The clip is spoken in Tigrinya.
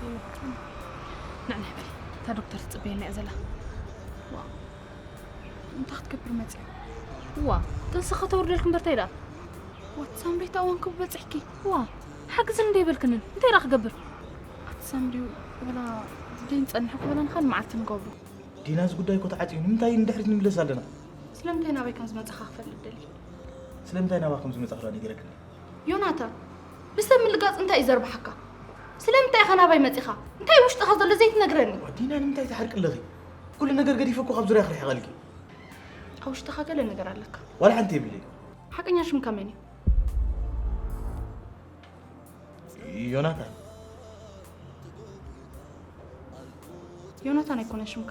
ንዕና በል፣ እታ ዶክተር ትጽበየና እያ ዘላ። ዋ፣ እንታይ ክትገብር መጽያ? ዋ፣ ጥንሲ ከተውርደልኪ እምበር እንታይ ደኣ? ዋት ሳምሪ፣ እታ እዋን ክቡ በጽሕኪ። ዋ፣ ሓግዝን እንደ ይበልክንን እንታይ ደኣ ክገብር? ኣቲ ሳምሪ፣ ወላ ደይ ንጸንሕ ክበላን ኻል መዓልቲ ንገብሮ። ዲና፣ እዚ ጉዳይ እኮ ተዓጽዩ፣ ንምንታይ ንድሕሪት ንምለስ ኣለና? ስለምንታይ ናበይ ከም ዝመጻኻ ክፈልጥ ደሊ። ስለምንታይ ናባ ከም ዝመጻኻ ዶ ነጊረክኒ? ዮናታን፣ ብሰብ ምልጋጽ እንታይ እዩ ዘርብሓካ? ስለምንታይ ኢኻ ናባይ መጺኻ? እንታይ ውሽጥኻ ዘሎ ዘይትነግረኒ? ዋ፣ ዲና፣ ንምንታይ ትሓርቂ ኣለኺ? ኩሉ ነገር ገዲፈ እኮ ካብ ዙርያ ክርሕቕ ኢልኪ። ኣብ ውሽጥኻ ገለ ነገር ኣለካ። ዋላ ሓንቲ የብለይ። ሓቀኛ ሽምካ መን እዩ? ዮናታን። ዮናታን ኣይኮነን ሽምካ።